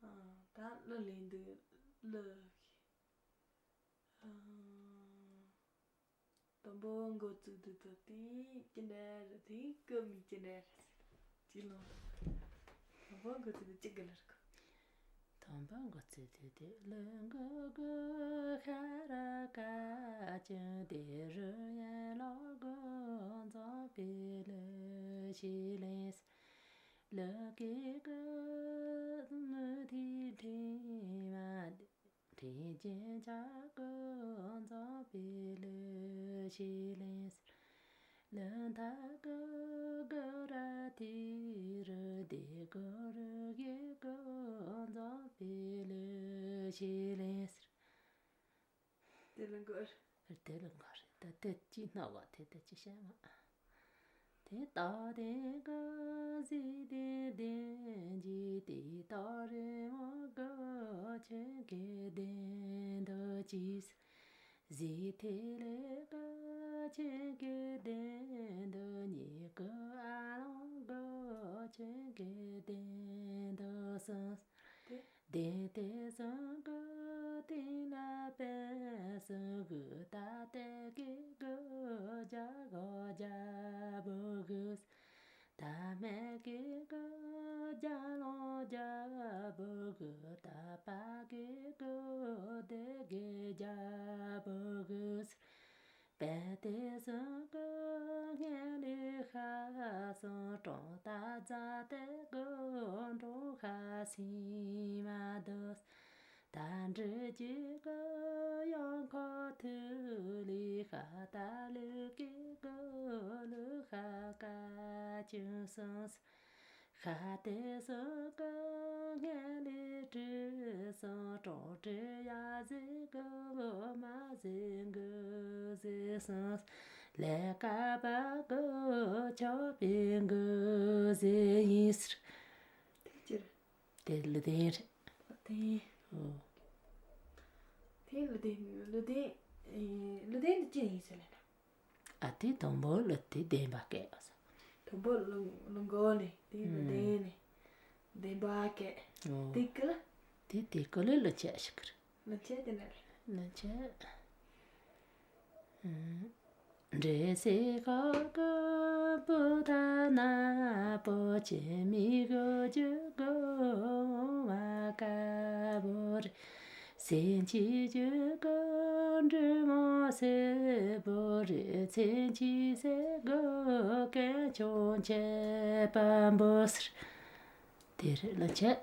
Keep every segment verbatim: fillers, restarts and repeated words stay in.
ཨ། ད་གླུ་ལེན་དུས་གླུ། ཨ། དང་པོ་འགོ་བཙུགས་དུས་ད་དེ་ཅི་འདྲ་རེད། དེ་སྐུ་མི་ཅི་འདྲ་རེད། ཅི་ལོ། དང་པོ་འགོ་བཙུགས་དུས་ཅི་གི་ལར་གོ། དང་པོ་འགོ་བཙུགས་དུས་དེ་གླུ་འགོ་གོ་ཤ་ར་ཀ་ཅུང་དེ་རུ་ཡན་ལོ་གོ་འཛོམས་པའི་གླུ་ཞིག་ལེན་ཟེར། གླུ་གི་གོ་མུ་ཐི་ཁྲི་མ་དེ། དྲིན་ཅན་ཆ་ཀུ་འཛོམས་པའི་གླུ་ཞིག་ལེན་ཟེར། གླུ་མཐའ་ཀུ་གུ་ར་དི་རུ་དི་གུ་རུ་གི་ཀུ་འཛོམས་པའི་གླུ་ཞིག་ལེན་ཟེར། དེ་ལ་འགོར། དེ་ལ་འགོར་རེད། ད་དེ་ཅི་སྣང་བ་དེ་དེ་ཅི་བཤད་མ། དེ་ལྟ་དེ་ག་གཟིགས་དེ་བདེན་གྱི་དེ་ལྟ་རེ་མོ་ག་ཆེན་གེ་བདེན་དུ་ཅིས། གཟིགས་དེ་ལས་ག་ཆེན་གེ་བདེན་དུ་ཉེ་གི་ཨ་ལོང་ག་ཆེན་གེ་བདེན་དུ་སོང་། དེ། བདེན་ཏེ་སང་གི་ཏིང་ལ་པེ་སང་གི་ད་ཏེ་གི་གི་ཇ་གོ་ཇ་བུ་གི་ས། ད་མེ་གི་གི་ཇ་ལོ་ཇ་བུ་གི་ད་པ་གི་གི་དེ་གི་ཇ་བུ་གི་ས། པད་དེ་ཟུང་གི་ངན་ལས་ཤ་སོང་གྲོང་ད་རྫ་དེ་གི་འབྲོང་ཤ་སིང་མ་དུ། ད་འབྲི་གི་གི་ཡང་ཁོ་ཐུ་ལི་ཤ་ད་ལུ་གི་གི་ལུ་ཤ་ཀ་ཅུང་སོང་ས། ཤ་དེ་སོང་གི་ངན་ལས་དྲི་སོང་གྲོང་དྲི་ཡ་ཟི་གི་མ་ཟི་གི་ཟི་སོང་ལས་ཀ་བ་གི་ཆོག་པའི་གི་ཟི་ཡིན་ཟེར། དེ་ཅི་རེད། དེ་གླུ་དེབ་རེད། གླུ་དེབ། ཨོ། དེ་གླུ་དེབ། གླུ་དེབ། ཨེ། གླུ་དེབ་འདི་ཅི་ཡིན་ཟེར་ལབ་ན། ཨ། དེ་དང་པོ་གླུ་དེབ་བདེན་པ་སྐད་ཟེར། དང་པོ་གླུ་གླུ་འགོ་ནས་དེ་གླུ་ཨུམ། དེབ་ནས་བདེན་པ་སྐད། ཨོ། དེ་གི་ལ། དེ་དེ་གི་ལ་གླུ་ཆད་ཞིག་གི་རེད། གླུ་ཆད་དེ་ན་རེད། གླུ་ཆད། ཨུམ། འདྲེ་སྲས་ཁ་གི་བུ་ད་ན་པོ་ཆེ་མི་གོ་ཇུ་གོ་བ་ཀ་བོ་རེད། སེམས་ཅན་ཇུ་གོ་འབྲི་མོ་སེ་བོ་རེད། སེམས་ཅན་སེ་གོ་གན་ཆུང་ཆེ་པ་འབོ་སེར། དེ་རེད་གླུ་ཆད།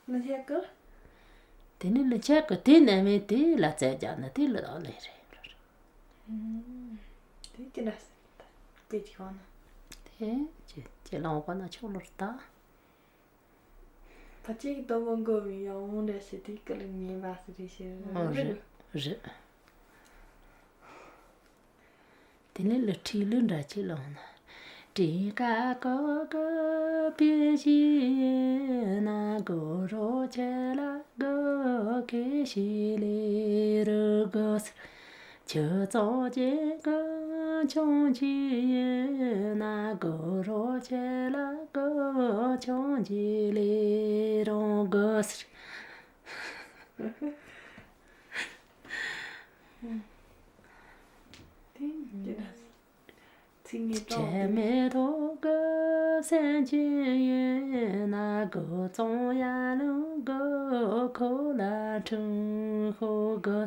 གླུ་ཆད་གི། དེ་ནི་གླུ་ཆད་གི་དེ་ནས་མེད་དེ་ལ་རྩལ་རྒྱག་ན་དེ་གླུ་དང་ལེན་རེད། ཨུམ། དེ་ཅི་འདྲ་ཟེར་ད་དཔེ་ཅིག་ཡོང་ན། དེ་ཅི་ཅི་ལོང་གོ་ན་ཆོག་ལོར་ད། ཕ་ཅིག་དོ་མོ་མགོ་མི་ཡང་འོང་འདྲ་ཞིག་དེ་གི་ལ་ངེས་པ་ཟེར་རེ་ཞིག་ཨོ་རེད་རེད། རེད། དེ་ནས་གླུ་ཁྲིད་གླུ་འདྲ་ཅིག་ལོང་ན། དྲིན་ཀ་ཀོ་ཀོ་པི་ཤི་ན་གོ་རོ་ཆེ་ལ་གོ་ཁེ་ཤི་ལི་རུ་གོ་སར། ཆུ་ཙོང་ཅེ་གོ་ཆུང་ཅི་ཡེ་ན་གོ་རོ་ཆེ་ལ་གོ་ཆུང་ཅི་ལི་རུ་གོ་སར། དེ་འདྲ་ཚིག་ངན་གྲོགས་དེ་མེ་ཏོག་གི་སེམས་ཅན་ཡིན་ན་གོ་ཙོང་ཡ་ལུང་གོ་ཁོ་ལ་འཁྲུངས་ཤོག་གོ་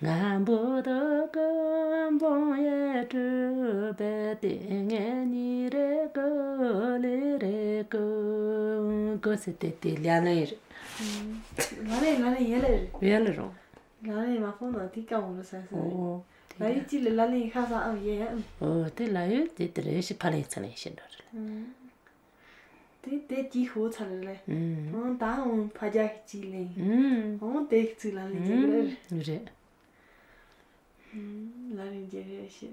ང་འབུ་དོ་གི་འབུང་ཡ་གྲུ་བེ་དེ་ངེ་ཉི་རེ་གོ་ལེ་རེ་གོ་གོ་སི་དེ་དེ་ལ་ལེ་རེད། ལ་ལེ་ལ་ལེ་ཡ་ལེ་རེད། ཡ་ལེ་རོ། ལ་ལེ་མ་ཕོ་ན་དེ་ཀ་འོང་ལ་ས་ས་རེད། ཨོ། ལ་ཡུལ་གཅིག་ལ་ལ་ལེ་ཤ་ས་ཨང་ཡེ་ཡ་ཨང་། ཨོ་དེ་ལ་ཡུལ་དེ་དེ་རེ་ཞིག་ཕ་ལེ་ཚ་ལེ་ཤི་འདྲ་རེད། དེ་དེ་ཀྱི་ཧོ་ཚ་ལེ་ལེ། ཨང་ད་འོང་ཕ་རྒྱ་གི་གཅིག་ལེ། ཨང་འོང་དེ་གཅིག་ལ་ལེ་ཅིག་རེད། རེད། ལ་ལེ་ཇེ་རེ་ཤི་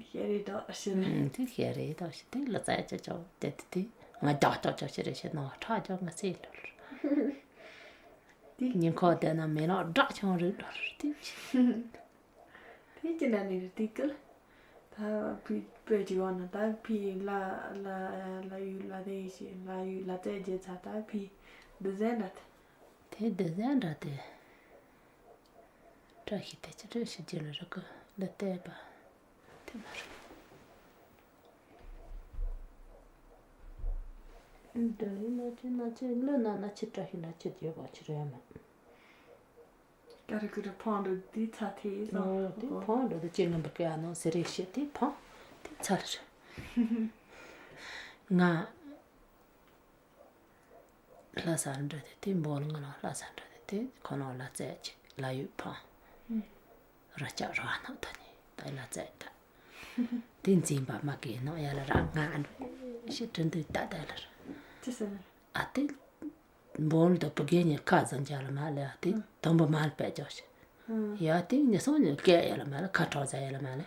ཤེ་རེ་དོ་ཤི་ལེ། ཨང་དེ་ཤེ་རེ་དོ་ཤི་དེ་ལ་ཙ་ཅོ་ཅོ་དེ་དེ་དེ་ང་ཅོ་ཅོ་ཅོ་ཤི་རེ་ཤི་ནོ་ཁྲ་ཅོ་ང་སེ་འགྲོ། དེ་ཉིན་ཁོ་དེ་ན་མེ་ལོག་བྲག་ཆུང་རེ་འགྲོ་དེ། དེ་ཅི་ན་ནི་རེ་དེ་ཀལ། ད་ ད་ཕི་བོད་ཀྱི་བར་ན་ད་ཕི་ལ་ལ་ལ་ཡུལ་ལ་དེ་ཞེས་ལ་ཡུལ་ལ་རྩེད་རྒྱུ་ཚ་ད་ཕི་འདི་ཟན་འདྲ་དེ། དེ་འདི་ཟན་འདྲ་དེ། བཀྲ་ཤིས་དེ་ཅི་འདྲ་ཞིག་རྒྱུ་ལ་རི་གི་ལ་བལྟས་པ། དེ་མ་རེད། འདི་ལ་ན་ཅི་ན་ཅི་ལ་ན་ན་ཅི་བཀྲ་ཤིས་ན་ཅི་ཡོད་པ་ཅི་རེད་མ། ཀ་རི་ཀི་རི་ཕང་འགྲོ་དེ་ཚ་ཐེ་ཨོ། དེ་ཕང་འགྲོ་དེ་ཅི་ངན་པ་ཀ་ནོ་ཟེར་རེ་ཤེས་དེ་ཕང་དེ་ཚ་རེ། ང་ལྷ་ས་འགྲོ་དེ་དེ་འབོལ་ང་ལ་ལྷ་ས་འགྲོ་དེ་དེ་ཁོ་ན་ལ་རྩེད་ཅིག་ལ་ཡུལ་ཕང་། ར་ལྕགས་ར་ནག་ད་ནི་ད་ལ་རྩེད་ད། དེ་འཛིན་པ་མ་གི་ནང་ཡ་ལ་ར་ང་ཨ་འགྲོ་ཤི་དྲི་འདུག་ད་ད་ལ་ར། ཅི་ཟེར། ཨ་དེ། འབོལ་དུ་བུ་རྒན་ཉི་ཁ་ཟིན་ཅ་ལ་མ་ལེ་ཨ་དེ་དུམ་བུ་མ་ལ་པད་ཅོག་ཤི། ཡ་དེ་ཉི་སོང་ཉི་སྐད་ཡ་ལ་མ་ལེ་ཁ་གྲོགས་ཟ་ཡ་ལ་མ་ལེ།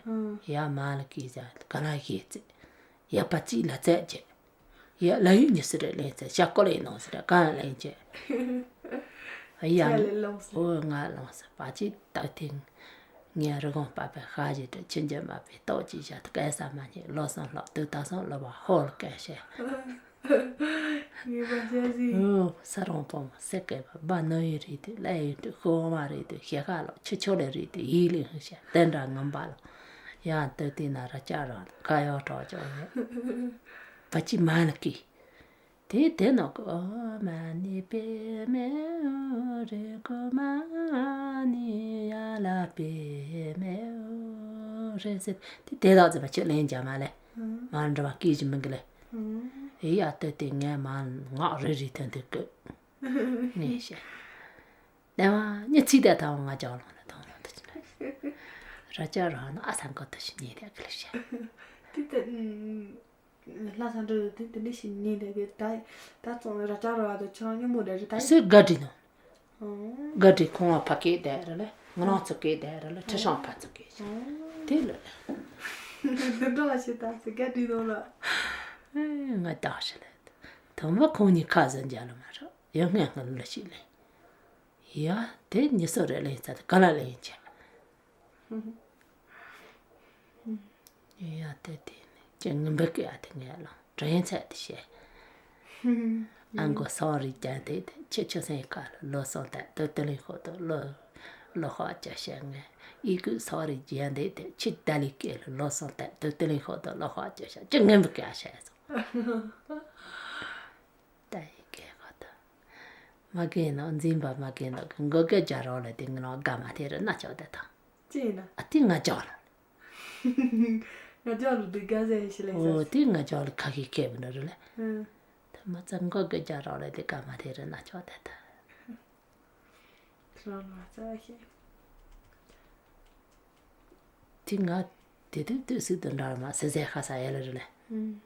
ཡ་མ་ལ་གི་ཟ་ག་ལ་གི་ཙི། ཡ་པ་ཙི་ལ་ཙད་ཅེ། ཡ་ལ་ཡུ་ཉི་སི་རེ་ལེན་ཙེ་ཤ་ཀོ་ལེ་ནོ་སི་རེ་ག་ལ་ལེན་ཅེ། ཡ་ཆ་ལེ་ལོང་སི། ཨོ་ང་ལོང་སི་པ་ཅི་ད་ཐེང་། ངས་རི་གོང་པ་པའི་ཤ་ཞིག་ཏུ་ཆུ་འགྱུར་མ་པའི་ཏོག་ཅིག་བཞག་སྐལ་ས་མ་ཉིད་ལོ་སོང་ལོག་དུས་ད་སོང་ལོ་བ་ཧོལ་སྐལ་བཤད། ངེས་པ་བྱ་ཟིན། ཨོ་ས་རོང་པོ་མོ་སེ་སྐལ་པ་བ་ནོ་ཡི་རིགས་དུ་ལས་ཡི་དུ་ཤོ་མ་རིགས་དུ་ཤེ་ཁ་ལོ་ཆུ་ཆོ་ལེ་རིགས་དུ་ཡིག་ལི་ཧུ་བཤད་དེ་འདྲ་ངམ་པ་ལོ། ཡང་དུ་དེ་ན་ར་ཅག་རང་དུ་ཁ་ཡོག་གྲོགས་ཅོག་ཡོད། བ་ཅི་མ་ན་ཀི། དེ་དེ་ནོ་ཀོ་མ་ནི་པེ་མེ་རེ་ཀོ་མ་ནི་ཡ་ལ་པེ་མེ་རེ་ཟེར་དེ་དེ་དག་ཙམ་ཁྱོད་ལན་རྒྱག་མ་ལེ། མ་འགྲོ་བ་སྐད་ཅིག་མི་འགི་ལེ། ཨེ་ཡ་ལྟོས་དེ་ངས་མ་ངག་རེ་རེ་ཐོན་དུ་ཀོ་ངས་བཤད། ལེ་མ་ཉི་ཚིག་དེ་ཐང་ང་ཅག་ལོང་ལ་ཐང་ལོང་དུ་ཅི་ན་ར་ཅག་རང་ན་ཨ་ས་འགོ་དུ་ཞིག་ཉེ་དེ་ཀི་ལེ་བཤད། དེ་དེ། ལྷ་ས་འགྲོ་དུས་དེ་འདྲ་ཞིག་ཉིན་དེ་གི་ད་ད་ཙང་ར་ཅག་ར་བ་དུ་ཆང་ཉིན་མོ་འདྲ་རེད་ད། སུ་དགའ་འདྲི་ནོ། དགའ་འདྲི་ཁོང་བ་ཕ་སྐད་དེ་རེད་ལ་ང་རང་ཚོ་སྐད་དེ་རེད་ལ་ཁྲི་ཤང་ཕ་ཚོ་སྐད་ཞིག་དེ་ལ། འདི་འདྲ་ཞིག་ད་སུ་དགའ་འདྲི་ནོ་ལ། ང་ད་ཞིག་ལ་དང་བ་ཁོང་གཉིས་ཁ་ཟ་འཇལ་ལ་མ་ར་ཡང་ངན་ངན་ལ་ཞིག་ལ། ཡ་དེ་ཉི་སོ་རེ་ལ་ཡིན་ཚ་དེ་ག་ལ་ལ་ཡིན་ཆ། ཡ་དེ་དེ་ནི་ཅི་ངན་པ་ཀི་ཡ་དེ་ངན་ལ་དྲན་ཚད་དེ་བཤད། ཨ་མགོ་སོང་རིག་ཀྱང་དེ་དེ་ཁྱེད་ཆོ་སེང་ཁ་ལ་ལོ་སོང་དེ་དེ་དེ་ལིང་ཤོག་དེ་ལོ་ལོ་ཤོག་ཅི་བཤད་ངན་ཨི་ཀུ་སོང་རིག་ཀྱང་དེ་དེ་ཁྱེད་ད་ལི་ཀེ་ལ་ལོ་སོང་དེ་དེ་དེ་ལིང་ཤོག་དེ་ལོ་ཤོག་ཅི་བཤད་ཅི་ངན་པ་ཀི་ཡ་བཤད་སོང་། ད་ཡི་གེ་གོ་ད། མ་གེ་ནོ་འཛིན་པ་མ་གེ་ནོ་གི་མགོ་གེ་རྒྱ་རོ་ལ་དེ་ང་ནོ་དགའ་མ་དེ་རུ་ན་ཅོག་དེ་དང་། ཅི་ཡིན་ན། ཨ་དེ་ང་ཅོག་ལ། ང་ཅོག་ལ་དེ་དགའ་ཟེ་ཤི་ལེ་ཨོ་ས། དེ་ང་ཅོག་ལ་ཁ་ཁི་ཁེ་བ་ནོ་རུ་ལེ། ཨང་། ད་མ་ཚ་མགོ་གེ་རྒྱ་རོ་ལ་དེ་དགའ་མ་དེ་རུ་ན་ཅོག་དེ་དང་། རང་ལ་ཚ་ཤེ། དེ་ང་དེ་དུས་དུས་སུ་དུ་འདྲ་མ་སེ་ཟེ་ཁ་ས་ཡ་ལ་རུ་ལེ། ཨང་།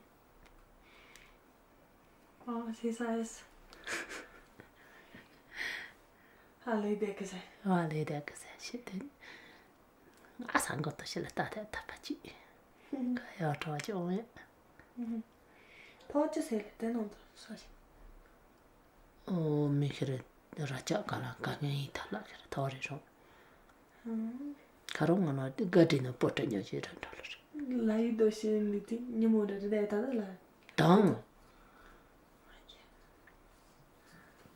ཨ་ཟེ་ས་ཡེས། ཧ་ལས་དེ་གི་ཟེ། ཧ་ལས་དེ་གི་ཟེ་ཤི་དེ། ཨ་ས་འགོ་ཏོ་ཤི་ལ་ཏ་ཏ་ཏ་པ་ཅི། ཀ་ཡ་གྲོ་ཅི་འོང་ཡ། ཐོག་ཅི་ཟེ་ལ་དེ་ནང་དུ་ས་ཤི། ཨོ་མི་ཤི་རེ་ར་ཅག་ག་ལ་ག་ངན་ཡིན་ཐ་ལ་ཤི་རེ་ཐོག་རེ་རོང་། ཁ་རོང་ང་ནོ་དེ་ག་དྲི་ནོ་པོ་ཏྲ་ཉོ་ཞེས་ར་འགྲོ་ལ་རེ། ལ་ཡི་དོ་ཤི་མི་དེ་ཉི་མོ་རེ་རེ་ད་ད་ལ། དང་།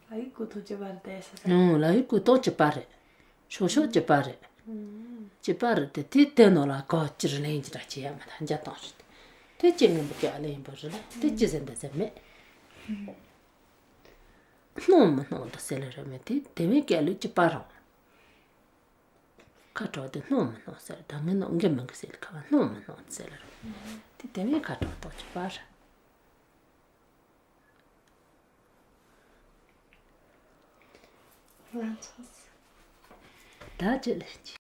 ལ་ཡི་ཀུ་ཐོ་ཅི་པར་དེ་ས་ས། ཨང་། ལ་ཡི་ཀུ་ཐོ་ཅི་པར་རེད། ཤོ་ཤོ་ཅི་པར་རེད། ཅི་པར་རེད་དེ་དེ་དེ་ནོ་ལ་གོ་ཅི་རེ་ལེན་ཅི་ར་ཅི་ཡ་མ་ད་འཇའ་དང་རེད། དེ་ཅི་ངན་པ་ཀྱ་ལེན་པོ་རེད་ལ་དེ་ཅི་ཟེར་འདི་ཟེར་མེད། སྣང་མི་སྣང་དུ་ཟེར་ལེ་རེ་མེད་དེ་དེ་མིན་ཀྱ་ལུ་ཅི་པར་རང་། ཁ་དྲོ་དེ་སྣང་མི་སྣང་ཟེར་ད་ངན་ནོ་འགན་མི་འགན་ཟེར་ཁ་བ་སྣང་མི་སྣང་ཟེར་ལེ་རེ། དེ་དེ་མིན་ཁ་དྲོ་ཏོ་ཅི་པར། ལན་ཆགས། ད་ཅི་ལེན་ཅི།